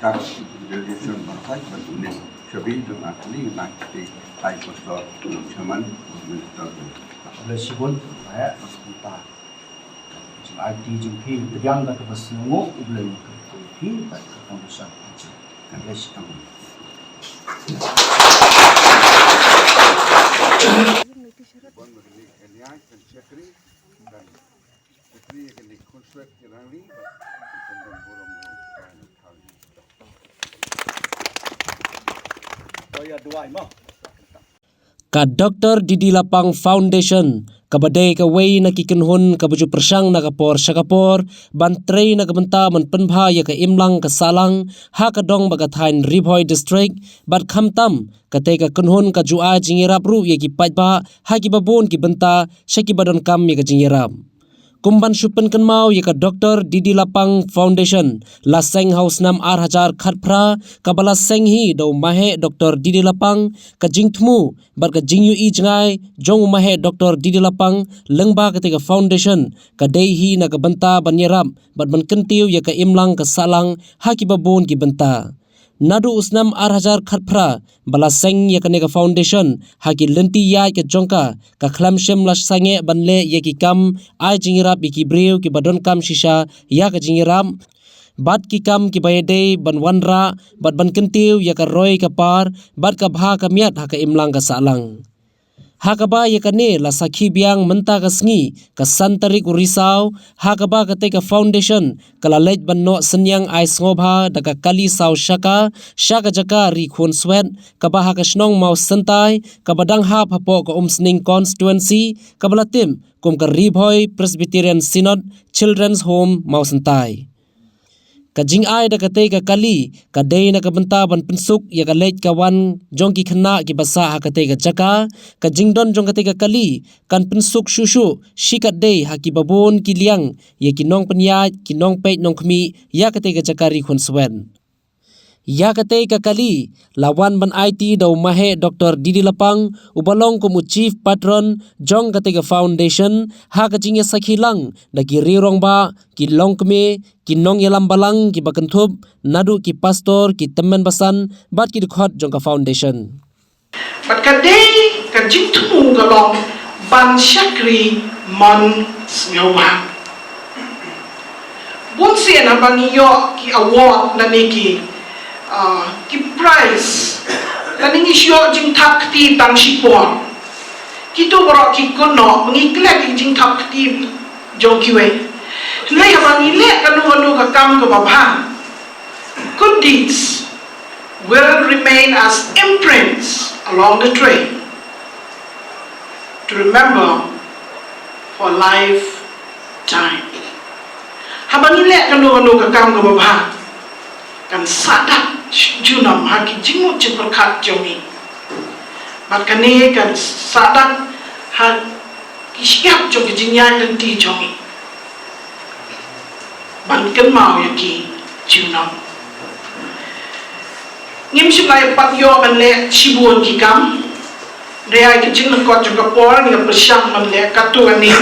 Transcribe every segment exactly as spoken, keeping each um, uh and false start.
Delegation ba hoi ban uning shabi dong akli na kiti ai pastor nong chairman minister. Khublei shibun, eh, jingïaid jong phi, pdiang da kaba sngewnguh, U Blei un kyrkhu ïa phi bad ka foundation. Khublei shibun. Ka Doctor Didi Lapang Foundation, kaba dei kawei na ki kynhun kaba ju pyrshang na ka por sha ka por ban trei na ka bynta ban pynbha ïa ka imlang ka sahlang ha ka dong bad ka thaiñ Ri Bhoi District, bad khamtam katei ka kynhun ka ju ai jingïarap ruh ïa ki paidbah ha kiba bun ki bynta sha kiba donkam ïa ka jingïarap. Kum ban shu pynkynmaw ïa ka Doctor Didi Lapang Foundation, la seng ha u snem ar hajar khatphra, kaba la seng hi da u Maheh Doctor Didi Lapang. Ka jingthmu bad ka jingïohi jngai jong u Maheh Doctor Didi Lapang lyngba katei ka foundation ka dei hi na ka bynta ban ïarap bad ban kyntiew ïa ka imlang ka sahlang ha kiba bun ki bynta. Naduh u snem ar hajar khatphra ba la seng ïa kane ka foundation, ha ki lynti ïaid ka jong ka, ka khlem shym la sangeh ban leh ïa ki kam ai jingïarap ïa ki briew kiba donkam shisha ïa ka jingïarap, bad ki kam kiba ïadei ban wanrah bad ban kyntiew ïa ka roi ka par bad ka bha ka miat ha ka imlang ka sahlang. Ha kaba ïa kane la sakhi biang mynta ka sngi, ka san tarik u Risaw, ha kaba katei ka foundation ka la leit ban noh synñiang ai sngewbha da ka kali saw shaka sha ka jaka Ri Khunswet, kaba ha ka shnong Mawsyntai, kaba dang hap hapoh ka Umsning constituency, kaba la tip kum ka Ri Bhoi Presbyterian Synod Children's Home Mawsyntai. Ka jingai da katei ka kali ka dei na ka bynta ban pynsuk ïa ka leit ka wan jong ki khynnah kiba sah ha katei ka jaka. Ka jingdon jong katei ka kali kan pynsuk shuh shuh shikatdei ha kiba bun ki liang, ïa ki nongpynïaid, ki nongpeit nongkhmih ïa katei ka jaka Ri Khunswet. Ïa katei ka kali la wan ban aiti da u Maheh Doctor Didi Lapang, uba long kum u chief patron jong katei ka foundation, ha ka jingïasakhi lang da ki riew rangbah, ki longkmie, ki nongïalam balang kiba kynthup, naduh ki pastor, ki tymmen basan bad ki dkhot jong ka foundation. Bad ka dei ka jingthmu ka long ban shakri mon sngewbha. Bun sien haba ngi ïoh ki award lane ki, ah, ki prize, lane ngi ïoh jingthap kti tang shipor, kito baroh ki kynnoh ba ngi klet ïa ki jingthap kti jong kiwei. Hynrei haba ngi leh kano kano ka kam kaba bha, good deeds will remain as imprints along the trail to remember for a lifetime. Haba ngi leh kano kano ka kam kaba bha, kan sah dak junom ha ki jingmut jingpyrkhat jong ngi. Bad kane kan sah dak ha ki shyiap jong ki jingïaid lynti jong ngi ban kynmaw ïa ki junom. Ngim shym la ïa pat ïoh ban leh shibun ki kam. Hynrei ha ki jinglyngkot jong ka por ngi la pyrshang ban leh katto katne.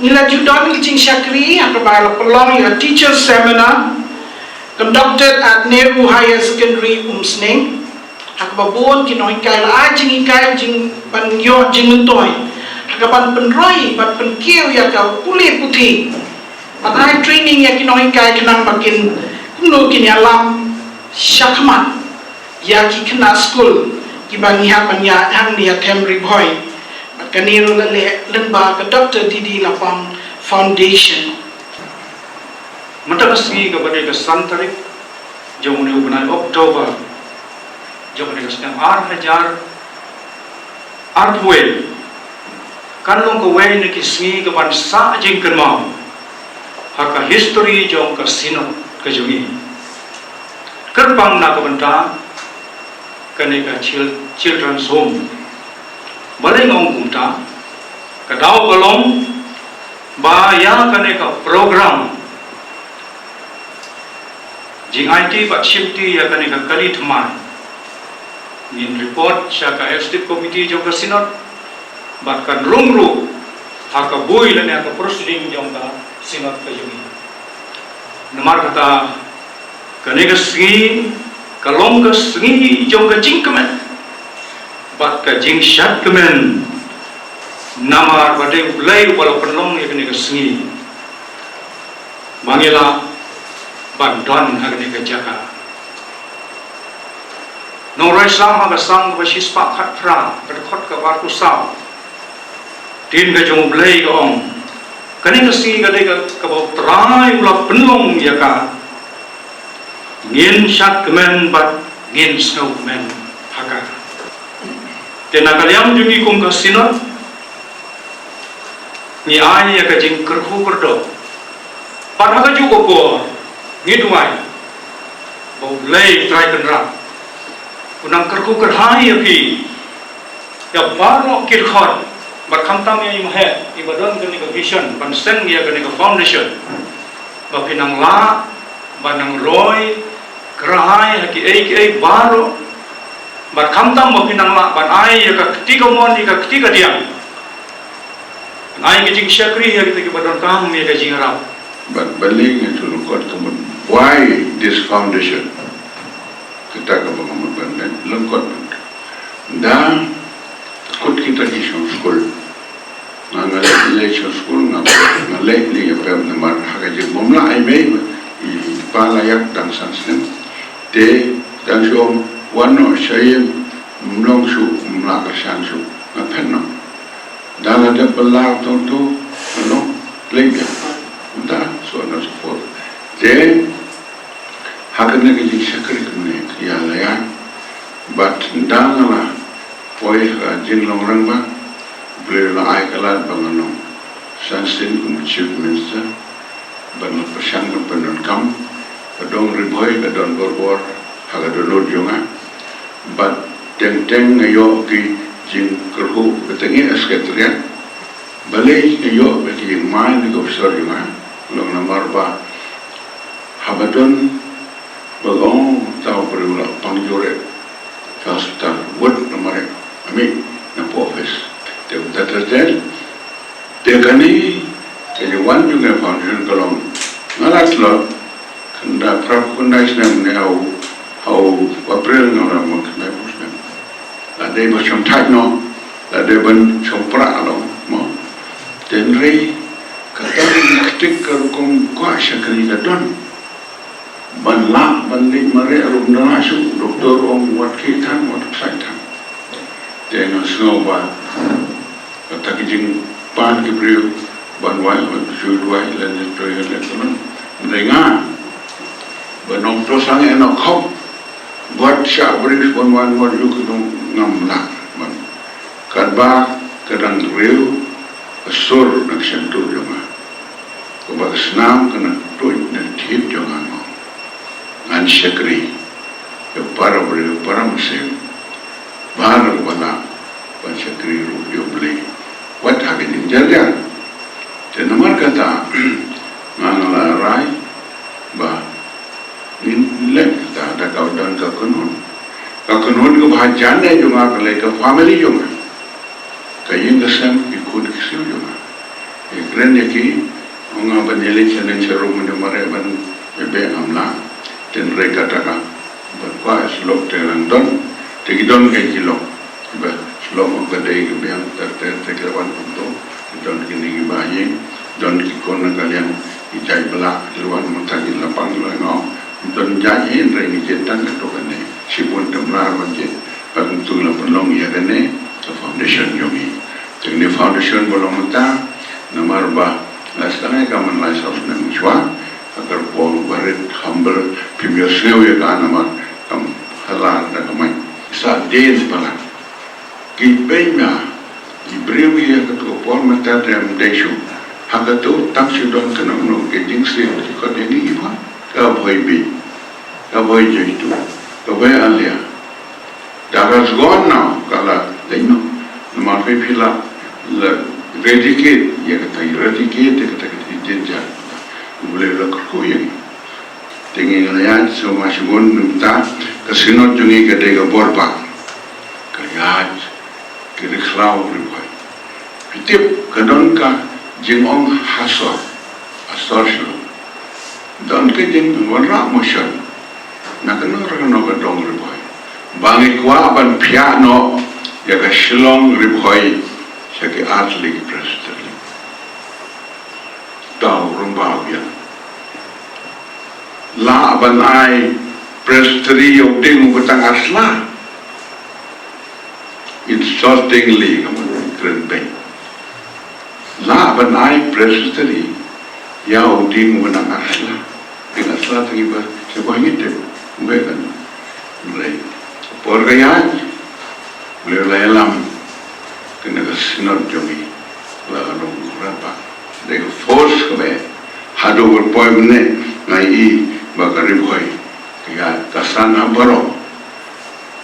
Ngi la ju don ki jingshakri ha kaba la pynlong ïa ka teacher seminar conducted at Nehru Higher Secondary Umsning. Ha kaba bun ki nonghikai la ai jinghikai jing ban ïoh jingmyntoi ha kaban pynroi ban pynkiew ïa ka pule puthi. Ban ai training ïa ki nonghikai khnang ba kin kumno kin ïalam shakhmat ïa ki khynnah skul kiba ngi hap ban ïa hang ïa them Ri Bhoi. Bad kane ruh la leh lyngba ka Doctor Didi Lapang Foundation. Mynta ka sngi kaba dei ka san tarik jong une u bnai October jong une ka snem ar hajar arphew wei, kan long kawei na ki sngi kaban sah jingkynmaw ha ka history jong ka Synod ka jong ngi. Kyrpang na ka bynta kane ka chil-, Children's Home. Balei nga ong kumta? Ka daw ka long ba ïa kane ka program jingaiti bad shimti ïa kane ka kali thymmai, ngin report sha ka Executive Committee jong ka Synod bad kan rung ruh ha ka bui lane ha ka proceeding jong ka Synod ka jong ngi. Namar kata Kane ka sngi ka long ka sngi jong ka jingkmen bad ka jingshad kmen, namar ba dei U Blei uba la pynlong ïa kane ka sngi ba ngi lah ban don ha kane ka jaka. Nongrwai Salm ha ka Salm kaba shispah khatphra, ka dkhot kaba arphew saw. Ktien ka jong U Blei ka ong, kane ka sngi ka dei ka, kaba U Trai u la pynlong ïa ka. Ngin shad kmen bad ngin sngewkmen ha ka. Te na ka liang jong ngi kum ka Synod, ngi ai ïa ka jingkyrkhu kyrdoh. Bad ha kajuh ka por ngi duwai ba U Blei U Trai Kynrad un nang kyrkhu kyrhai ïa phi, ïa baroh ki dkhot, bad khamtam ïa i Mahet iba don kane ka vision ban seng ïa kane ka foundation, ba phin nang lah ban nang roi kyrhai ha kiei kiei baroh, bad khamtam ba phin nang lah ban ai ïa ka kti kamon, ïa ka kti kadiang, ban ai ka jingshakri ïa kita kiba donkam ïa ka jingïarap. Bad balei nga shu lyngkot ka mut, why this foundation? Kata kaba nga mut ban leh lyngkot ban, da kut kita ki shong skul. Nga, nga leh, leh shong skul, nga, nga leh leh ïa pep namar ha ka jingbymlah i mei, i pa la ïap dang san snem. Te dang shu ong, wan noh sha ïing, ym long shuh, ym lah kyrshan shuh. Nga phet noh. Da la dep bylla tang tu, nga long leh biang. Da so on and so forth. Te ha kane ka jingshakri kane ka ïa la ïa, bad ynda nga la poi ha ka jinglong rangbah, U Blei u la ai ka lad ba nga long san sien kum u Chief Minister, bad nga pyrshang ban pyndonkam, ka dong Ri Bhoi ka don borbor ha ka dohnud jong nga. Bad teng teng nga ïoh ki jingkyrkhu ka teng ïa Secretariat. Balei nga ïoh ba ki jingmai na ka officer jong nga, long namar ba haba don ba ong uta u briew la pang jureh ka hospital, wut namar eh, ami na po office. Te uta ter ter, te kane ka jingwan jong ka foundation ka long, nga la tlot khyndai, phra khyndai snem ne, ha u, ha u April nga la mon khyndai phew snem. La dei ba shong thait noh, la dei ban shong pra long mo. Tynrai kata ka ktik ka rukom kwah shakri ka don. Ban lah ban leit mareh ruh ym don shuh, doktor ong wat khie than, wat ksai than. Te nga sngew ba kata ka jingpan ki briew ban wai, ban shu duwai lane trei lane tymmen. Hynrei nga ban ong to sangeh noh khop, wat shah briew ban wan, wat ïoh ki nong, ngam lah ban. Katba ka dang riew ka sur na ka shyntur jong nga, kaba ka snam ka nang tuid na ka thied jong nga, nga ong ngan shakri ïa para briew, para mynsiem, baroh ba lah ban shakri ruh ïa U Blei wat ha ka jingjarjar. Te namar kata nga, nga la rai ba ngin leh kata da ka don ka kynhun. Ka kynhun kaba hajan jong nga ka leh ka family jong nga, ka ïing ka sem, ki khun ki ksiew jong nga. Ïa kren ïa ki, ong nga ban ïaleit shaneng sharum, ym dei mareh ban ïabeh, ngam lah. Tynrai kata ka ban kwah shlok te nang don, te ki don ka ki lok. Ba shlok ong ka dei ka biang ter ter te ki la wan kumto. Ki don kine ki ba ïing, don ki khun na ka liang, ki jait ba lah ki la wan, mynta ki la pang la ngau. Don jait hi, hynrei ngi jied tang katto katne. Shibun te mlar ban jied. Bad kumto la pynlong ïa kane ka foundation jong ngi. Te kane foundation ba long mynta namar ba la sdang ïa ka man lai saw snem shuwa. Ka kyrpong barit humble, phim ïohsngew ïa ka namar kam hala da ka mic. Sa dien palat. Ki pynmih ki briew ïa kato ka por mynta te ym dei shuh. Ha kato tang shu don kano kano ka jingsien ki khot ïa ngi, ki ba ka Bhoi Beit, ka Bhoi Joitu, ka Bhoi Alia. Dara sgon na ka la dei no. Namar phi, phi la, la eradicate ïa kata, eradicate ïa kata ka jingjia. U Blei u la kyrkhu ïa ngi. Te ngi la ïaid sngewbha shibun, mynta ka Synod jong ngi ka dei ka bor ba ka ïaid ki ri khlaw ri bhoi. Phi tip ka don ka jingong ha sor, ha sor shuh. Don ka jingwanrah motion. Na kano kano ka dong Ri Bhoi ba ngi kwah ban phiah noh ïa ka Shillong Ri Bhoi sha ki artylli ki presbytery. Tau rung ba u ïa la ban ai presbytery ïa u ding u batang arsla. Insultingly ka man kren beng. La ban ai presbytery ïa u ding u batang arsla. Ding arsla tang iba sha ba ngi tip. Ngi kan. Ngi por ka ïa. Ngi la ïalam kane ka synod jong ngi la ka long rapa. Dei ka force ka me. Haduh ka poi mene ngai i ba ka Ri Bhoi ka ïa ka san ha baroh.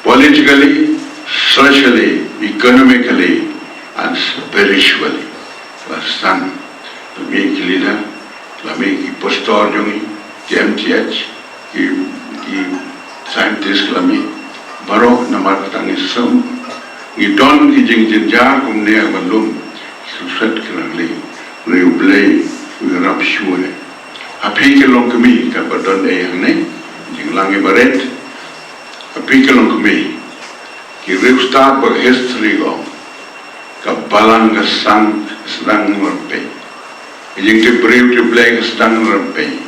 Politically, socially, economically and spiritually. La san. La me ki leader, la me ki pastor jong ngi, ki M T H, ki, ki scientist la me. Baroh namar tang ngi sum. Ngi don ki jingjynjar kumne ba lum. Ki sum set ki la le. Ngi U Blei u rap shuh. Ha phi ki longkmie kaba don ei hangne. Jinglang i barit. Ha phi ki longkmie. Ki riewstad ba history ko. Ka balang ka sang sdang rpei. Jingtip briew tip Blei ka sdang rpei.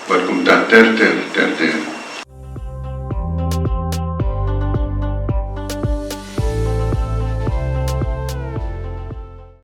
Bad kumta ter ter ter ter.